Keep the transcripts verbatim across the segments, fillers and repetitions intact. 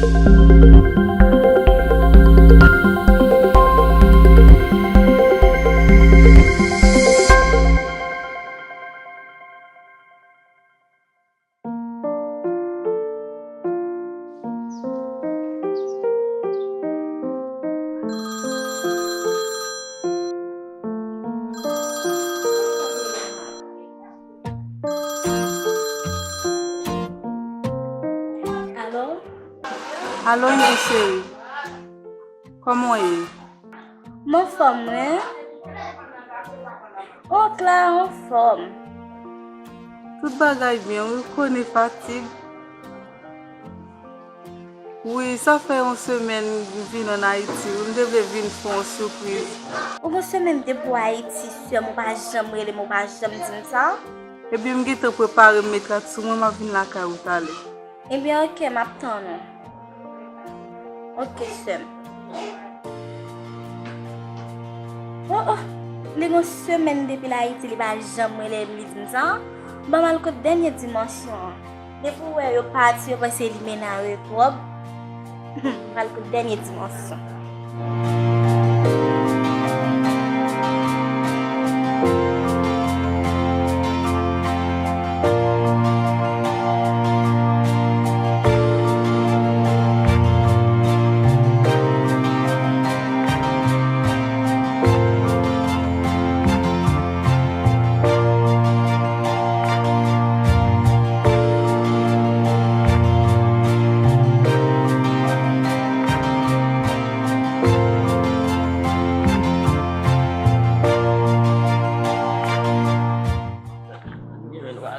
Alo? Alo, wi, cheri. Kòman w ye? M anfòm, wi. O, Clara anfòm. Tout bagay byen, wi, ou konnen fatig. Wi, sa fè yon semèn m vin ann Ayiti, wi, m te vle vin fè yon sipriz. Ou gon semèn depi w Ayiti, sè m, ou pa janm rele m, ou pa janm di m sa. Ebyen, m gentan prepare m, met rad sou mwen, m ap vin lakay ou talè. Ebyen, oke, m ap tann ou. Oke, sè m. Oh, oh, li gon semèn depi l Ayiti, li pa janm rele m, li di m sa. Ban m al kot dènye dimansyon an. Depi w wè yo pati, yo panse li mennen a repwòb. Pral kot dènye dimansyon.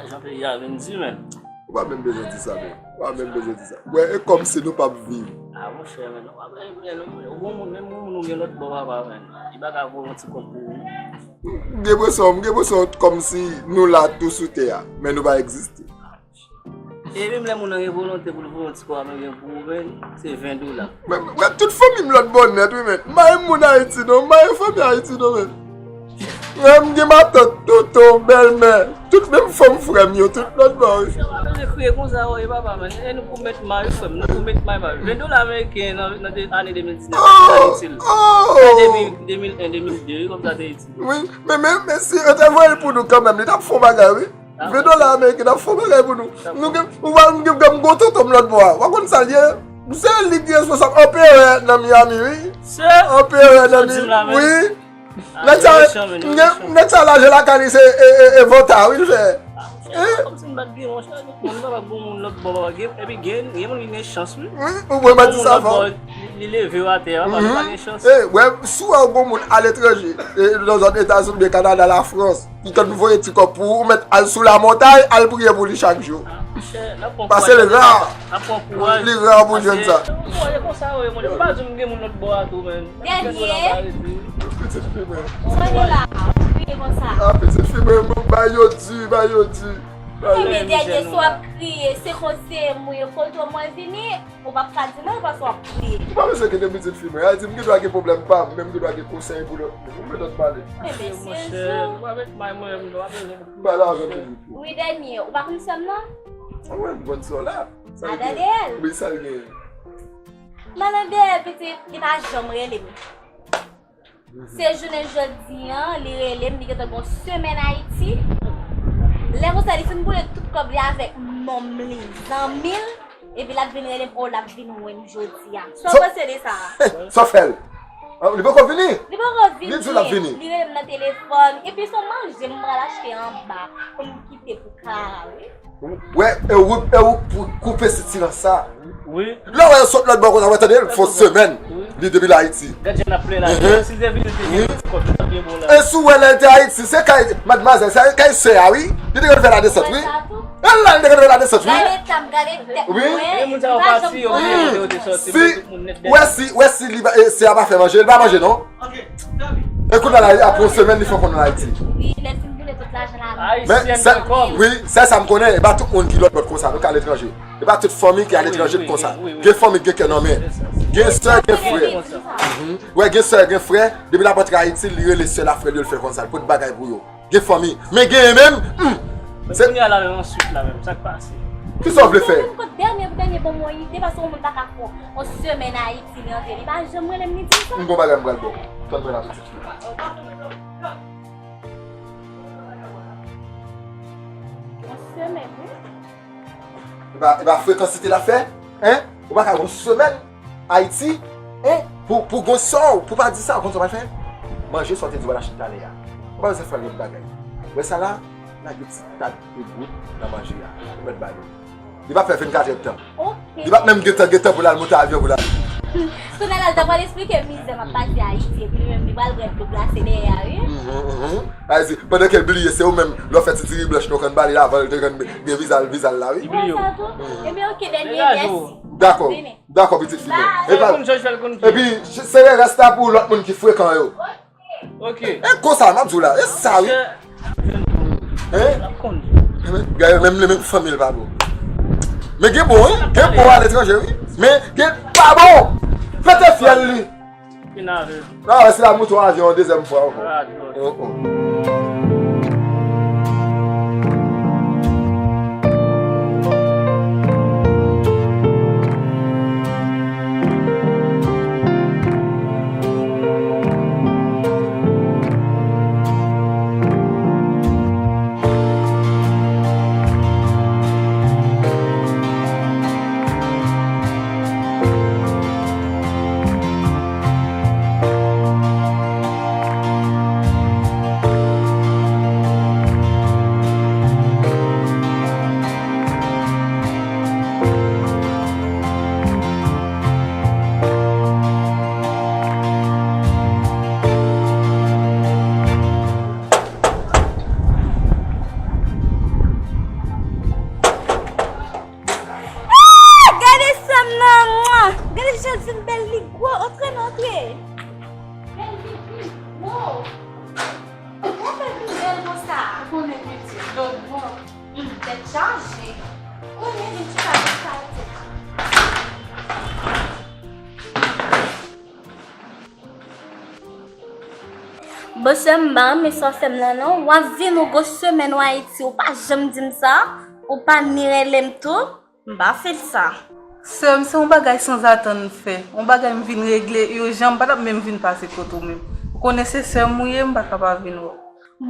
Jan peyi a vin di, men. Ou pa menm bezwen di sa, men. Ou pa menm bezwen di sa. Wè, e kòmsi nou p ap viv. A, monchè, men, ou pa menm, men, ou bon moun, menm moun ou gen lòt bò, papa, men. Li pa ka voye yon ti kòb pou ou. M gen enpresyon, m gen enpresyon kòmsi nou la tou sou tè a, men nou pa egziste. E menm lè moun nan gen volonte pou l voye yon ti kòb a, men gen pou ou, men, se ven dola. Men, wè, tout fanmi m lòt bò nèt, wi, men. M pa yon moun Ayiti, non. M pa yon fanmi Ayiti, non, men. Frè m gen matant, tonton, bèlmè, tout menm fanm frè m yo, tout lòt bò, wi. Sa pa bezwen kriye konsa, wi, papa, men. E nou pou mèt may, frè m, nou pou mèt may, papa. Ven dola ameriken nan, nan de, ane de mil diznèf, sa itil. Sa depi de mil en, de mil de, wi, kòm sa te itil. Wi, men, men, men si yo te voye l pou nou kanmenm, li t ap fè yon bagay, wi. Ven dola ameriken ap fè yon bagay pou nou. Nou gen, ou pa, m gen, m gen gon tonton m lòt bò a. W a konn sa l ye? Se li ki responsab anperè nan Miami, wi. Anperè nan Miami, wi. Nèg sa, m gen, nèg sa lajan lakay li se, e, e, e vòta, wi, l fè. Kòmsi m pa t gen, monchè, tout moun pa bon moun lòt bò, pa gen, epi gen, gen moun ki gen chans, wi. Wi, ou mwen pa di sa fò. Li, li leve w atè, papa, li pa gen chans. E, wè, si w wè yon moun aletranje, e, nan zòn Etazini, oubyen Kanada, Lafrans, li konn voye ti kòb pou ou, ou mèt al sou lamontay, al priye pou li chak jou. Paske li ra. Li ra pou jwenn sa. Ou pa di m gen moun lòt bò a tou, men. Dènye. Pitit fi mwen. Sonny la, ou kriye konsa. A, pitit fi mwen, mwen, ba yo di, ba yo di. Ebyen, dènye, si w ap kriye, se konseye m ou ye, kote w mwen vini. Ou p ap ka di mwen paske w ap kriye. Ou pa bezwen kite pitit fi mwen. Al di m gen dwa gen pwoblèm pa m, men m gen dwa gen konsèy pou lòt moun. Ou mèt ap pale. Ebyen, monchè, ou pa met may mwen menm non, pa bezwen. M pale avè w toujou tou. Wi, dènye, ou pa konn sè m nan? Wi, m konn sè w la. Sa l gen? Wi, sa l gen? Malandè, pitit, li pa janm rele m. Se jounen jodi an, li rele m, li gentan gon semèn Ayiti. Lè konsa, li fin boule tout kòb li avèk nonm li, zanmi l, epi l ap vin rele m, o, l ap vin wè m jodi a. Sa w panse de sa? Sa w fè l? Li poko vini? Li poko vini. Li di l ap vini. Li rele m nan telefòn, epi se yon manje m pral achte anba pou m kite pou Clara, wi. Wè, e ou, e ou pou koupe sitirans sa. Wi. Lè w wè yo sot lòt bò konsa, w wè tande, l fè semèn. Wi. Li depi l Ayiti. Gad jan l ap plenn la. Mhm. Si l te vini, l te gen ti kòb, li t ap byen bon la. E si w wè lè l te Ayiti, se kay madmwazèl, se kay sè a, wi. Li te konn fè ladesant, wi. E la, li te konn fè ladesant, wi. Gade tèt mwen. Wi. E moun sa yo pati, yo vini, yo te sòti, tout moun nèt dèyè. Wè si, wè si li, e, sè a pa fè manje, li pa manje, non. E kounye a la, apre yon semèn, li fè w konn ann Ayiti. Wi, lè l fin boule tout lajan la. Men, sè, wi, sè sa m konnen, e pa tout moun ki lòt bò konsa, nou ka aletranje. E pa tout fanmi ki aletranje konsa. Gen fanmi ki gen kè nan men. Gen sè, gen frè. Mhm. Wè, gen sè, gen frè, depi l ap antre Ayiti, li rele sè l ak frè l yo, l fè konsa, l pote bagay pou yo. Gen fanmi. Men genyen menm, hmm. Men se kounye a la menm, answit la menm, sa k pase? Kisa w vle fè? Mwen menm kot dènye pou dènye bon mwen ide, paske yon moun pa ka fè yon semèn Ayiti li antre, li pa janm rele m, li di m sa. M gon bagay m pral ba w. Tann mwen la pitit fi. Yon semèn, wi. E pa, e pa frekansite l ap fè? Hein? Ou pa ka yon semèn Ayiti, hein? Pou, pou gon sa w, pou pa di sa, ou konn sa w pral fè? Manje sa w te di w al achte talè a. Ou pa bezwen fè lòt bagay. Wè sa la? Lage yon ti tad de gout nan manje a. Ou mèt ba yo. Li p ap fè vennkat èdtan. Ok. Li p ap menm gentan, gentan pou l al monte avyon pou l al. Kounye a l ta pral esplike mizè m ap pase Ayiti, epi li menm li pral pran dlo glase dèyè a, wi. Mhm, mhm. Sa vle di, pandan ke l bliye, se ou menm, lè w fè ti diri blanch nan w konn ba li la, avan l te konn gen viza l, viza l la, wi. Li bliye w. Sa tou? Mhm. Ebyen, ok, dènye, mèsi. Dakò. Dakò, pitit fi mwen. Bye. Fè l konn jan, fè l konn jan. Epi, se rès la pou lòt moun ki frekan yo. Ok. E konsa, m ap di w la, e sa wi. Hein? Gade, menm li, menm fanmi l pa bon. Men gen bon, wi. Gen bon aletranje, wi. Men gen pa bon. Pete fyèl li. Fin avè l. Ah, se la mouton avyon yon dezyèm fwa ankò. Ah, oh, oh. Ah! Gade sè m nan! Mwa! Gade jan l fin bèl, li gwo! Antre non, antre! Bèl pitit! Wow! Ou fè vin bèl konsa? Ou konnen pitit, lòt bò. Hum, tèt chaje. Ou konnen vin chita sou sa, et cetera. Bon, sè m, m pa renmen sa w fè m nan, non. W ap vin, ou gon semèn w Ayiti, ou pa janm di m sa, ou pa ni rele m tou. M pa fè l sa. Sè m, se yon bagay sanzatann m fè. Yon bagay m vin regle ijan, m pa t ap menm vin pase kote w menm. Ou konnen se sè m ou ye, m pa ka pa vin wè w.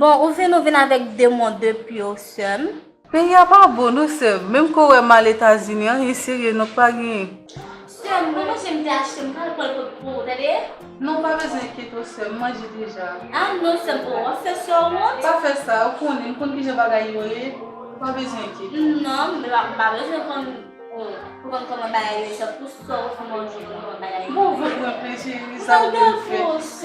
Bon, ou vin, ou vin avèk de mwen de pye w, sè m. Peyi a pa bon non, sè m. Menm ke w wè m al Etazini, anyen serye non k pa genyen. Sè m, bon manje m te achte, m pral pran l pou ou, tande? Non, w pa bezwen enkyete w, sè m, m manje deja. Ah non, sè m, oh, w ap fè sè w wont? Pa fè sa, ou konnen, m konn kijan bagay yo ye. Ou pa bezwen enkyete w. Non, m pa, m pa bezwen konn, oh, pou konn kòman bagay yo ye, sè m, pou sè w, pou manje, pou kòman bagay yo ye. Bon, vant mwen plen, cheri, sa ou vle m fè?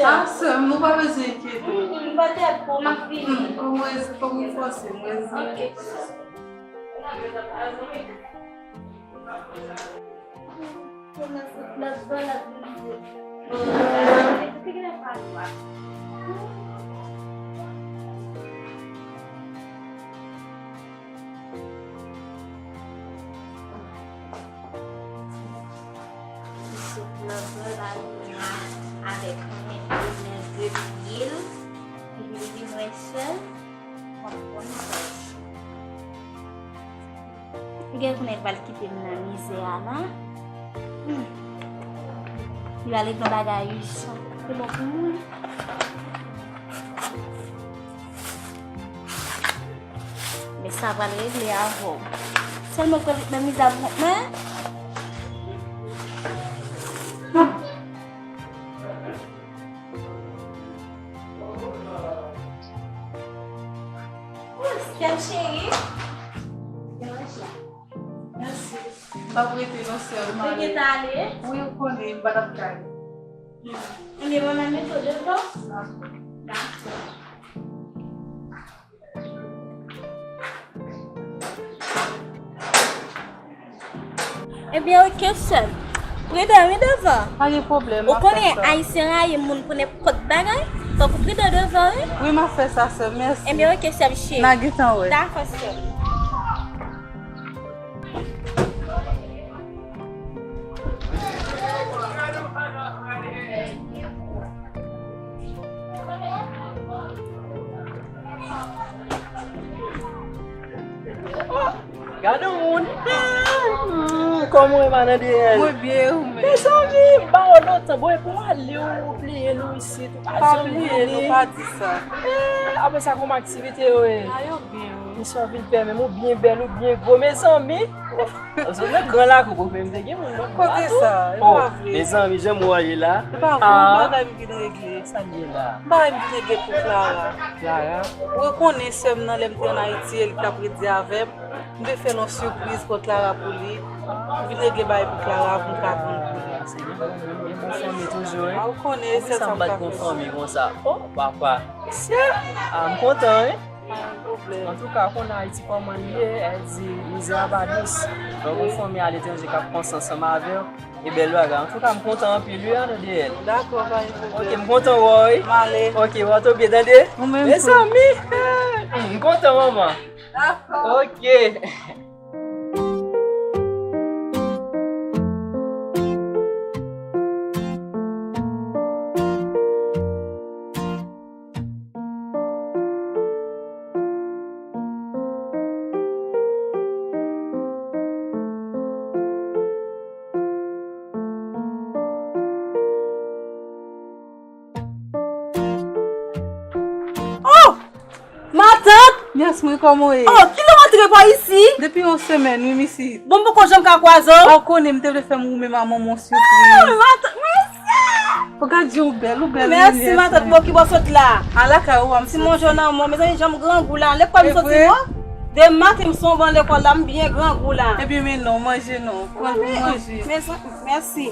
Ah, sè m, ou pa bezwen enkyete w. M pa tèt pou, m ap vini. Kòm ou fòse m, rezi. Ok. Sou plan bò lakou a avèk mwen, mwen de pye l, epi li di mwen sèl, m ap konn fè. Li gen konnen l pral kite m nan mizè a la. Hmm. Li pral regle yon bagay ijan. Se bon pou mwen. Men sa pral regle avè w. Sèlman pran ritm mizè a pou kont mwen. Sè m cheri. Gen manje a. Mèsi. M p ap rete non, sè m. Ou gentan ale? Wi, ou konnen, m pa t ap ka ale. Ebyen, mwen menm mete w devan. Dakò. Dakò. Ebyen, oke, sè m. Pridan, wi, devan. Pa gen pwoblèm, m ap fè sa. Ou konnen, Ayisyen rayi moun pou nenpòt bagay. Fòk ou pridan devan, wi. Wi, m ap fè sa, sè m. Mèsi. Ebyen, oke, sè m cheri. N a gentan wè. Dakò, sè m. Gade yon moun. Hmm, kòman w ye, madan D L? Mwen byen, ou menm? Mezanmi, m ba w lontan. Bon, epi w ale, w bliye nou isit. Ou pa janm bliye nou. Pa bliye nou, pa di sa. Eh, apre sa, kòman aktivite yo ye? A, yo byen, wi. Mesye, w vin fè menm, ou byen bèl, ou byen gwo, mezanmi. Ou sot nan gran lakou pou menm te gen moun nan. Kote sa? E pa vre. Mezanmi, jan mwen ye la. E pa vre, yon bagay m vin regle. Sa m ye la? M pa vin regle pou Clara. Clara? Ou rekonnen sè m nan, lè m te ann Ayiti, e li t ap redi avè m. M te fè l yon sipriz pou Clara pou li. M vin regle bagay pou Clara pou m ka vin pou li. Se gen bon, gen bon fanmi toujou, wi. A, ou konnen, se sa m bat gon fanmi konsa. Oh, papa. Mesye, a, m kontan, wi. Pa gen pwoblèm. Antouka, ou konn Ayiti kòman l ye, e di, mizè a pa dous. Lè w gon fanmi aletranje k ap panse ansanm avè w, e bèl bagay. Antouka, m kontan anpil, wi, Anadeyèl. Dakò, pa gen pwoblèm. Ok, m kontan wè w, wi. M ale. Ok, wè w tou byen, tande? Ou menm tou. Mezanmi, m kontan, manman. Dakò. Ok. Oh! Matant! Yes, mwen, kòman w ye? Oh, kilè w antre pa isi? Depi yon semèn, wi, m isi. Bon, m poko janm ka kwaze w? A, ou konnen, m te vle fè m ou menm a manman w sipriz. Ah, matant, mèsi! Ou gad jan w bèl, ou bèl, wi. Mèsi, matant, bon, ki bò w sot la? A lakay ou a, m soti. Ti manje w nan men w, mezanmi, jan m grangou la. Lekòl m soti, non? Depi maten m sou ban lekòl la, m byen grangou la. Ebyen, men non, manje non. Pran pou manje. Mèsi.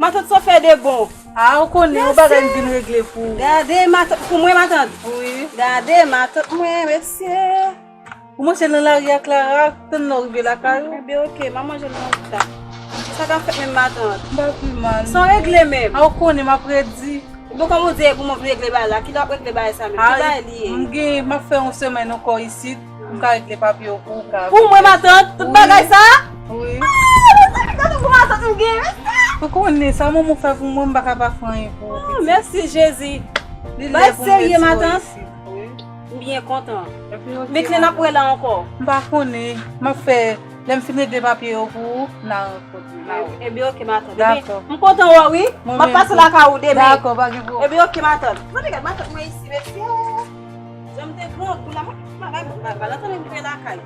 Matant, sa w fè de bon? A, ou konnen, yon bagay m vin regle pou ou. Gade, matant, pou mwen, matant? Wi. Gade, matant mwen, mesye. Ou monche nan lari a, Clara, tann lè w rive lakay ou. Ebyen, ok, m a manje nan wout la. Sa k ap fèt menm, matant? M pa pi mal. Sa w regle menm? A, ou konnen, m ap redi. Bon, kòm ou di, e pou mwen vin regle bagay la, kilè w ap regle bagay sa menm? Ki bagay li ye? M gen, m ap fè yon semèn ankò isit. M ka regle papye yo pou ou ka. Pou mwen, matant, tout bagay sa? Wi. Ah, mezanmi, gade pou matant m gen, mesye. Ou konnen sa, manman w fè pou mwen, m pa ka pa fè anyen pou ou, pitit. Mèsi, Jezi. Li lè pou m redi bò isit, wi. M byen kontan. Men kilè n ap wè la ankò? M pa konnen. M ap fè, lè m fin regle papye yo pou ou, n a rankontre, n a wè. Ebyen, ok, matant. Dakò. M kontan wè w, wi. M ap pase lakay ou demen. Dakò, pa gen pwoblèm. Ebyen, ok, matant. Gade, gade, matant mwen isi, mesye. Jan m te grangou la, mwen, mwen, mwen, mwen, mwen, lè m rive lakay.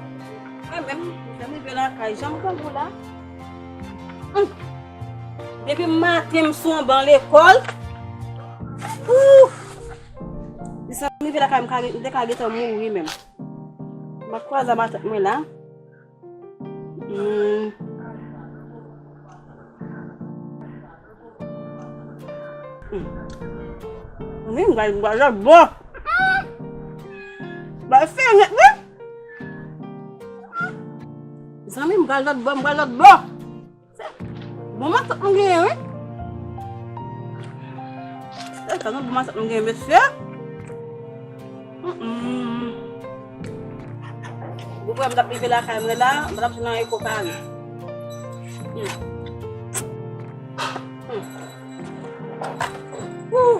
Mwen menm, lè m rive lakay, jan m grangou la. Hum. Depi maten, m sou yon ban lekòl. Ouf! Depi m rive lakay, m ka, m te ka gentan mouri menm. M ap kwaze a matant mwen la. Hmm. Hmm. Wi, m pral, m pral lòt bò. M pral fè nèt, wi. Zanmi, m pral lòt bò, m pral lòt bò. Bon matant m genyen, wi. Se sa, bon matant m genyen, mesye. Mm, mm. Ou kwè m t ap rive lakay mwen la, m pa t ap jwenn anyen ko kare. Hmm. Hmm. Woo!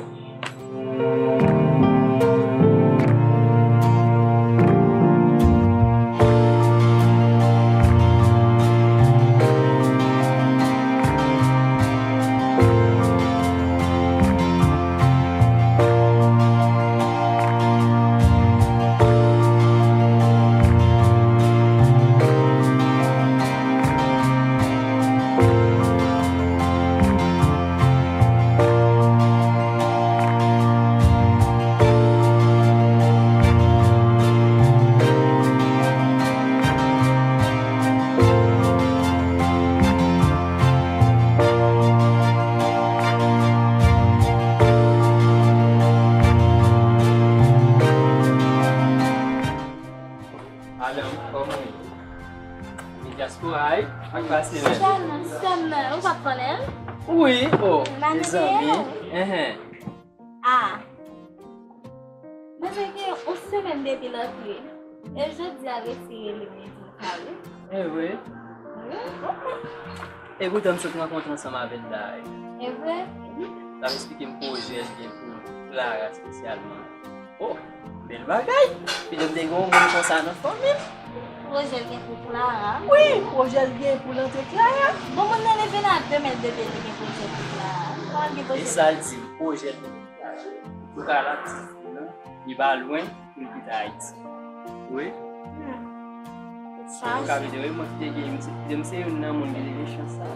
Alò, kòman w ye? E dyaspora a, wi, ak pase menm. Sèlman, sèlman, ou pa t konnen l? Wi, o, mezanmi. Enhen. Ah. Mwen se gen yon semèn depi l antre. E jodi a resi rele m, li di l pa vle. E vre? Wi. E poutan m sot rankontre ansanm avè l la. E vre? L ap esplike m pwojè l gen pou Clara espesyalman. Oh, bèl bagay! Pitit m te gen yon moun konsa nan fanmi m. Pwojè l gen pou Clara. Wi, pwojè l gen pou l antre Clara. Bon, moun nan leve nan de mèt de pye li gen pwojè pou Clara. Kòman l gen pwojè? E sa l di m, pwojè l gen pou Clara. Antouka, l ap di fi lan, li pa lwen pou l kite Ayiti. Wi. Hmm. Sa ka vle di, wi, mwen ki te gen, m se, m se youn nan moun ki te gen chans sa.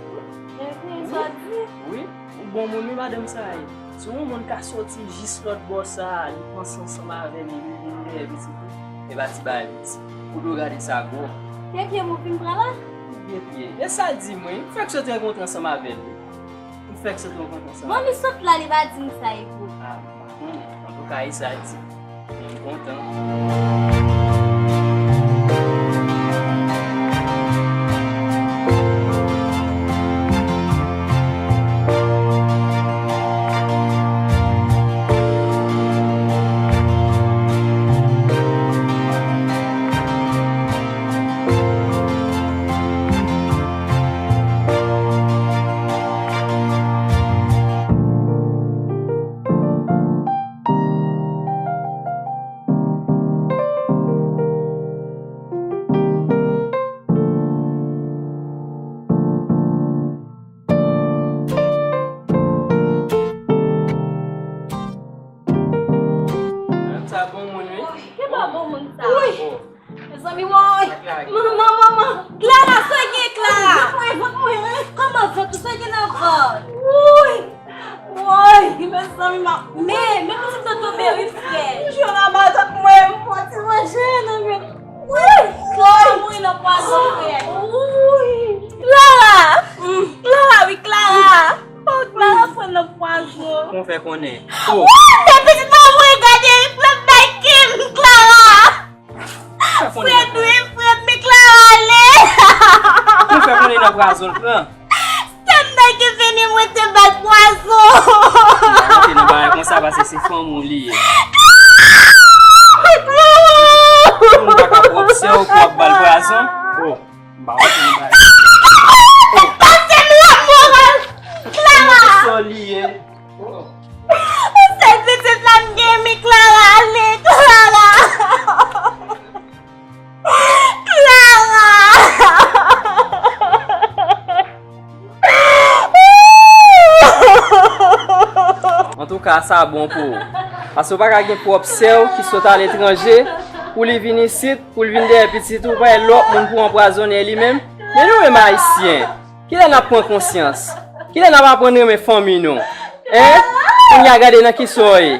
Ebyen, sa di? Wi, yon bon moun, wi, madanm sa ye. Si yon moun ka soti jis lòt bò sa, li panse ansanm avè li, li vin dèyè pitit li, e pa ti bagay piti. Ou dwe gade sa gwo. Ebyen, mwen vin pran la? Ebyen, e sa l di mwen, m fèk sot rankontre ansanm avè l. M fèk sot rankontre ansanm avè l. Bon, li sot la, li pa di m sa, Ivo. Ah, m pa konnen. Antouka, e sa l di. M kontan. Sa bon moun, wi. Ki pa bon moun sa? Wi. Oh. Mezanmi, woy! Manman, manman! Clara, sa gen Clara! Vant mwen, vant mwen, hein? Kòman vant ou? Sa gen nan vant? Woy! Woy! Mezanmi, ma... Men, men pitit mwen tonbe, wi, frè! M jwe nan matant mwen, m pran ti manje nan men. Woy! Clara mouri nan pwazon, frè! Woy! Clara! Clara, wi, Clara! Oh, Clara pran nan pwazon. Kòman w fè konnen? Oh! Woy! Men pitit mwen mouri, gade, frè m bay Kim, Clara! Fred, wi, Fred, men Clara ale. Ou fè konnen nan pwazon l pran. Sèm nan ki vini mwen te bay pwazon. Ou pa rantre nan bagay konsa paske se fanmi w li ye. Moun pa ka pwòp sè w pou w ap ba l pwazon. Oh, m pa rantre nan bagay. Pase m lanmò, Clara. Moun sa li ye. Oh. Sèl pitit la m gen, men Clara ale, Clara! Clara! Antouka, sa bon pou ou. Paske w pa ka gen pwòp sè w ki sot aletranje, pou li vin isit, pou l vin dèyè pitit ou, pa gen lòt moun pou anpwazonnen li menm. Men nou menm Ayisyen, kilè n ap pran konsyans? Kilè n ap aprann renmen fanmi nou? Hein? Kounye a gade nan kisa w ye.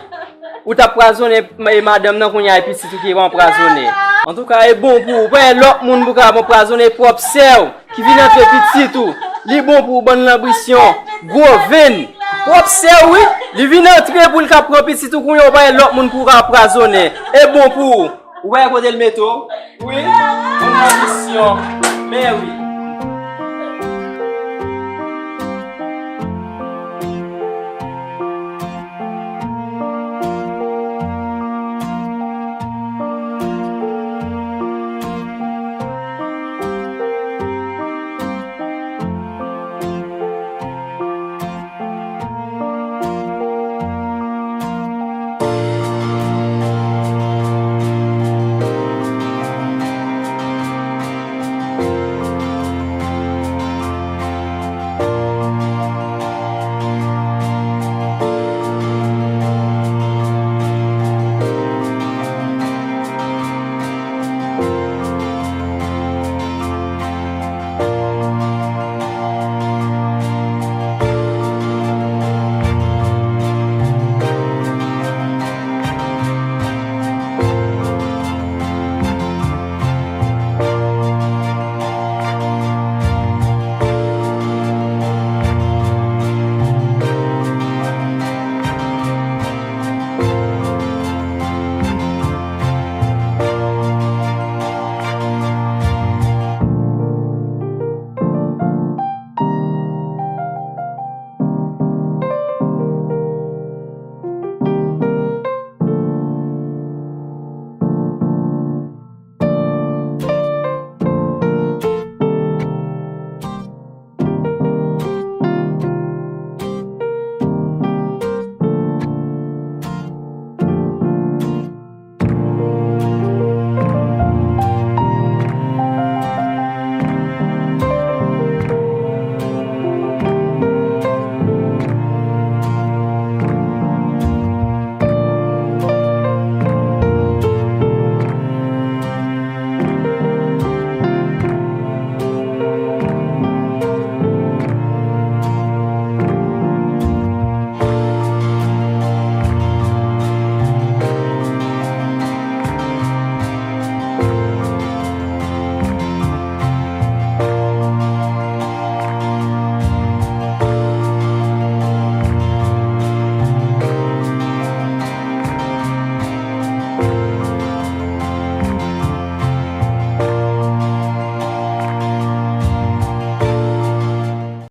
Ou t ap pwazonnen e madanm nan, kounye a e pitit ou ki anpwazonnen. Antouka, e bon pou ou. Pa gen lòt moun pou ka anpwazonnen, e pwòp sè w ki vin antre pitit ou. Li bon pou ou, bann lanbisyon, gwo venn. Pwòp sè w, wi. Li vin antre pou l ka pran pitit ou, kounye a ou pa gen lòt moun pou w ka anpwazonnen. E bon pou ou. Ou wè kote l mete w? Wi. Yon kondisyon. Men wi.